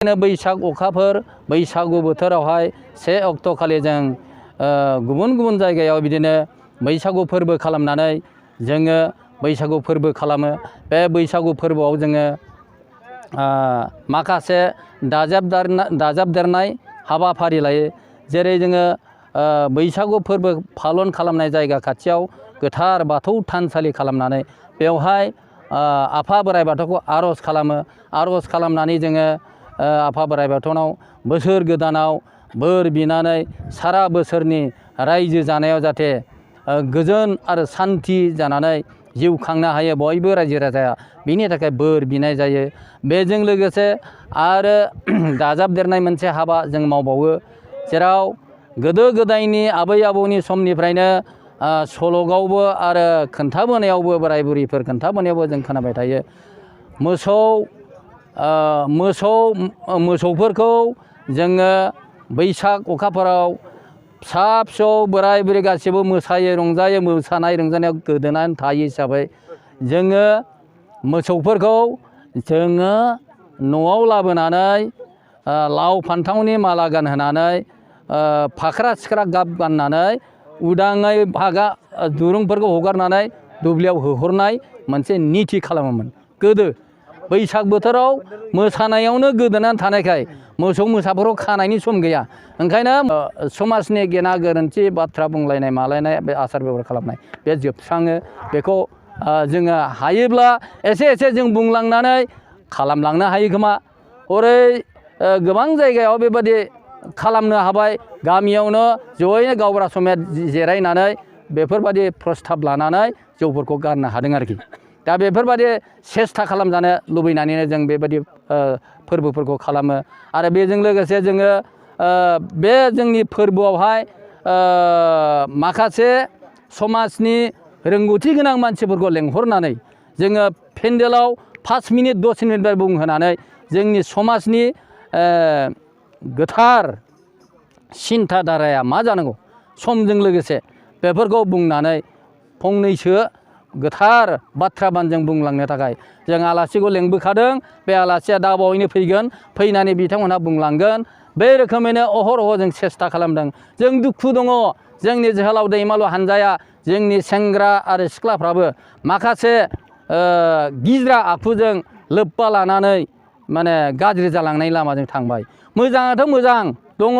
बैसाग अखाफोर बैसागु बोथोरावहाय 1 अक्ट' खालि जों गुबुन गुबुन जायगायाव बिदिनो बैसागु फोरबो खालामनानै जोङो बैसागु फोरबो खालामो। बे बैसागु फोरबोआव जोङो माखासे दाजाबदेरनाय हाबाफारि लायो। जेरै जोङो बैसागु फोरबो पालन खालामनाय जायगा खाथियाव गोथार बाथौ थानसालि खालामनानै बेवहाय आफा बोराइ बाथौखौ आर'ज खालामो। आर'ज खालामनानै जोङो आफा बोराइ बाथौनाव बोसोर गोदानाव बोर बिनानै सारा बोसोरनि रायजो जानायाव जाहाथे गोजोन आरो सान्थि जानानै जिउ खांनो हायो बयबो रायजो राजाया, बिनि थाखाय बोर बिनाय जायो। बेजों लोगोसे आरो दाजाबदेरनाय मोनसे हाबा जों मावबावो, जेराव गोदो गोदायनि आबै आबौनि समनिफ्रायनो सल'गावबो आरो खोन्थाबोनायावबो बोराय बुरैफोर खोन्थाबोनायावबो जों खोनाबाय थायो। मोसौफोरखौ जोङो बैसाग अखाफोराव फिसा फिसौ बोराय बुरै गासिबो मोसायो रंजायो। मोसानाय रंजानायाव गोदोनानै थायो हिसाबै जोङो मोसौफोरखौ जोङो न'आव लाबोनानै लाव फान्थावनि माला गानहोनानै फाख्रा सिख्रा गाब गाननानै उदाङै दुरुंफोरखौ हगारनानै दुब्लियाव होहरनाय मोनसे निथि खालामोमोन। गोदो बैसाग बोथोराव मोसानायावनो गोदोनानै थानायखाय मोसौ मोसाफोरखौ खानायनि सम गैया। ओंखायनो समाजनि गेना गोरोन्थि बाथ्रा बुंलायनाय मालायनाय बे आसार बेबहार खालामनाय बे जोबस्राङो। बेखौ जोङो हायोब्ला एसे एसे जों बुंलांनानै खालामलांनो हायो खोमा। हरै गोबां जायगायाव बेबादि खालामनो हाबाय। गामियावनो जयैनो गावबुरा समेत जिरायनानै बेफोरबादि प्रस्ताब लानानै जौफोरखौ गारनो हादों आरोखि। दा बेफोरबादि सेस्था खालामजानो लुबैनानैनो जों बेबादि फोरबोफोरखौ खालामो। आरो बेजों लोगोसे जोङो बे जोंनि फोरबोआवहाय माखासे समाजनि रोंगौथि गोनां मानसिफोरखौ लेंहरनानै जोङो पेन्डेलाव 5 मिनिट 10 मिनिट बुंहोनानै जोंनि समाजनि गोथार सिन्था धाराया मा जानांगौ समजों लोगोसे बेफोरखौ बुंनानै फंनैसो गोथार बाथ्रा बानजों बुंलांनो थाखाय जों आलासिखौ लेंबोखादों। बे आलासिया दा बावैनो फैगोन, फैनानै बिथांमोनहा बुंलांगोन। बे रोखोमैनो अहरह जों सेस्था खालामदों। जों दुखु दङ जोंनि जोहोलाव दैमालु हानजाया, जोंनि सेंग्रा आरो सिख्लाफ्राबो माखासे गिज्रा आखुजों लोब्बा लानानै माने गाज्रि जालांनाय लामाजों थांबाय। मोजाङाथ' मोजां दङ,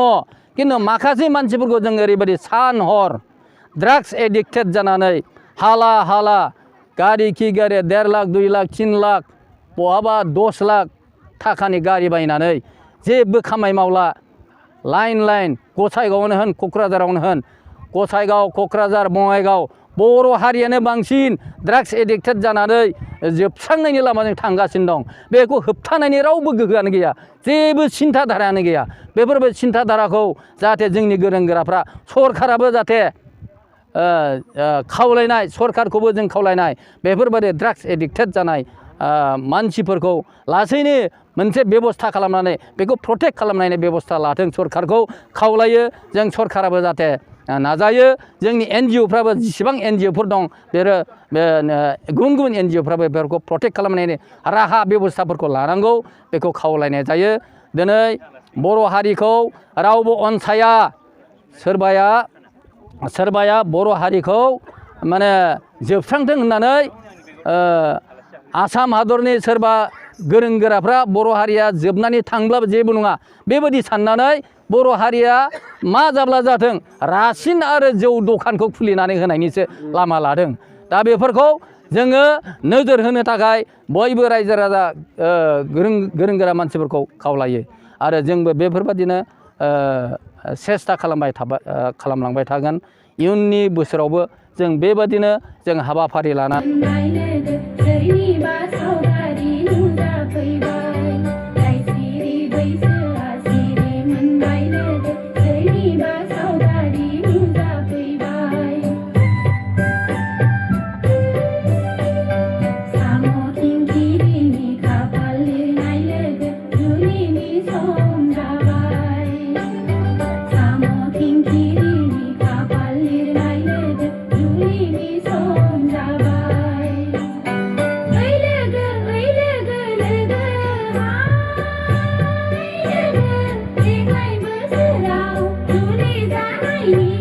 खिन्थु माखासे मानसिफोरखौ जों ओरैबायदि सान हर ड्राग्स एडिक्टेड जानानै हाला हाला गारि खि गारि 1.5 लाख 2 लाख 3 लाख बहाबा 10 लाख थाखानि गारि बायनानै जेबो खामाय मावला। लाइन गसाइगावआवनो होन क'क्राझारावनो होन, गसाइगाव क'क्राझार बङाइगाव बर' हारियानो बांसिन ड्राग्स एडिक्टेड जानानै जोबस्रांनायनि लामाजों थांगासिनो दं। बेखौ होबथानायनि रावबो गोहोआनो गैया, जेबो सिन्था धारायानो गैया। बेफोरबायदि सिन्था धाराखौ जाहाथे जोंनि गोरों गोराफ्रा, सरकाराबो जाहाथे खावलायनाय, सरकारखौबो जों खावलायनाय बेफोरबायदि ड्राग्स एडिक्टेड जानाय मानसिफोरखौ लासैनो मोनसे बेबस्था खालामनानै बेखौ प्रटेक्ट खालामनायनि बेबस्था लाथों सरकारखौ खावलायो। जों सरकाराबो जाहाथे नाजायो। जोंनि NGOफ्राबो जेसेबां NGOफोर दं बेफोरो गुबुन गुबुन NGOफ्राबो बेफोरखौ प्रटेक्ट खालामनायनि राहा बेबस्थाफोरखौ लानांगौ, बेखौ खावलायनाय जायो। दिनै बर' हारिखौ रावबो अनसाया। सोरबाया बर' हारिखौ माने जोबस्रांथों होननानै आसाम हादरनि सोरबा गोरों गोराफ्रा बर' हारिया जोबनानै थांब्लाबो जेबो नङा बेबायदि साननानै बर' हारिया मा जाब्ला जाथों रासिन आरो जौ दखानखौ खुलिनानै होनायनिसो लामा लादों। दा बेफोरखौ जोङो नोजोर होनो थाखाय बयबो रायजो राजा गोरों गोरा मानसिफोरखौ खावलायो। आरो जोंबो बेफोरबादिनो सेस्था खालामलांबाय थागोन। इयुननि बोसोरावबो जों बेबादिनो जों हाबाफारि लानानै माइनि